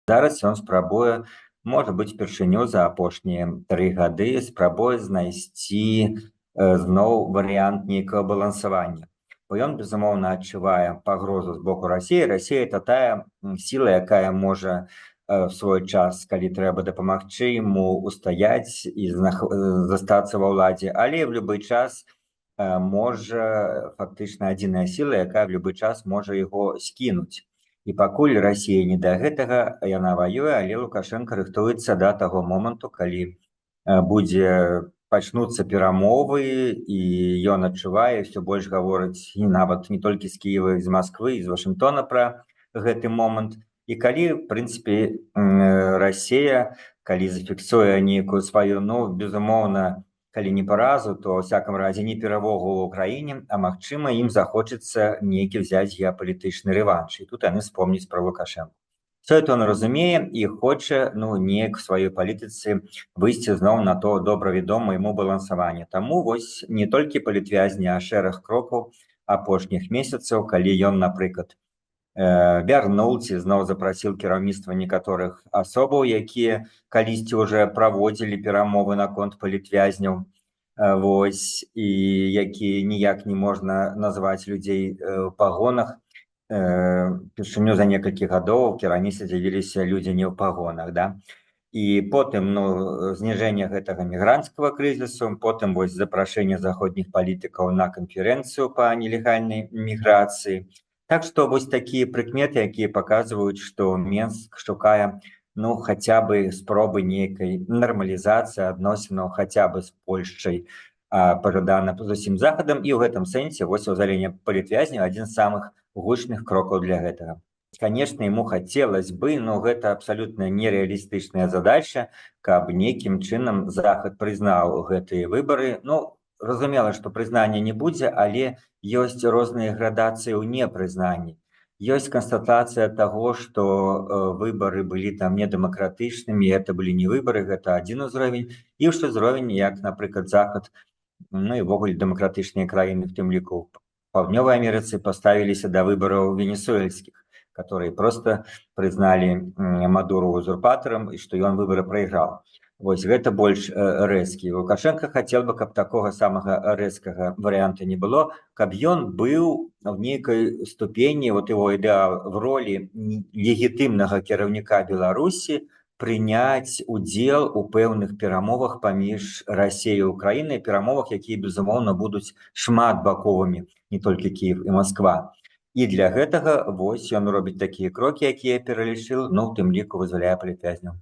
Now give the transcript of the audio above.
Зараз ён спрабуе, можа быць, упершыню за апошнія 3 гады спрабуе знайсці зноў варыянт нейкага балансавання. Бо ён, безумоўна, адчувае пагрозу з боку Расіі. Расія — это тая сіла, якая можа в свой час, калі трэба, дапамагчы яму устаяць і застацца ва ўладзе, але в любы час можа, фактычна адзіная сіла, якая в любы час можа яго скінуць. І пакуль Расія не да гэтага, яна ваюе, але Лукашенко рыхтуецца да таго моманту, калі будзе пачнуцца перамовы, і ён адчувае, все больш гаворыць і нават не толькі з Кіева, з Масквы, з Вашынгтона пра гэты момант. І калі, в прынцыпе, Расія, калі зафіксуе нейкую сваю, ну, безумоўна, калі не паразу, то ва всяком разе не перамогу ў Украіне, а магчыма, ім захочацца нейкі взять геапалітычны рэванш. І тут яны вспомняць пра Лукашенко. Все это он разумее і хоча, ну, неяк в сваёй палітыцы выйсці зноў на то добра вядома яму балансаванне. Таму вось не толькі палітвязні, а шэраг крокаў апошніх месяцаў, калі ён, напрыклад, вярнуў ці зноў запрасіў кіраўніцтва некаторых асобаў, якія калісьці уже праводзілі перамовы наконт палітвязняў, вось, і які ніяк не можна назваць людзей ў пагонах. Упершыню за некалькі гадоў кіраўніцтва з'явіліся людзі не ў пагонах, да. І потым, ну, зніжэнне гэтага мігранцкага крызісу, потым вось запрашэнне заходніх палітыкаў на канферэнцыю па нелегальнай міграцыі. Так што вось такія прыкметы, якія паказваюць, што Менск шукае, ну, хаця бы спробы нейкай нармалізацыі адносінаў хаця бы з Польшчай, пажадана з усім Захадам, і ў гэтым сэнсе вось вызваленне палітвязняў — адзін з самых гучных крокаў для гэтага. Конечно, ему хотелось бы, но гэта абсалютна нерэалістычная задача, каб нейкім чынам Захад прызнаў гэтыя выбары. Ну, разумела, што прызнання не будзе, але ёсць розныя градацыі ў непрызнанні. Ёсць канстатацыя таго, што выбары былі там недэмакратычнымі, это былі не выбары, гэта адзін узровень. Іншы ўзровень, як, напрыклад, Захад, ну і ўвогуле дэмакратычныя краіны, в тым ліку Паўднёвай Амерыцы, паставіліся да выбараў венесуэльскіх, которые просто прызналі Мадуру узурпатарам і што ён выбары прайграў. Вось гэта больш рэзкі. Лукашенко хацеў бы, каб такога самага рэзкага варыянта не было, каб ён быў в нейкай ступені, вот его ідэал, в ролі легітымнага кіраўніка Беларусі прыняць удзел у пэўных перамовах паміж Расіяй і Украінай, перамовах, якія, безумоўна, будуць шматбаковымі, не толькі Кіев і Москва. І для гэтага вось ён робіць такія крокі, якія пералічыў, ну, у тым ліку вызваляе палітвязняў.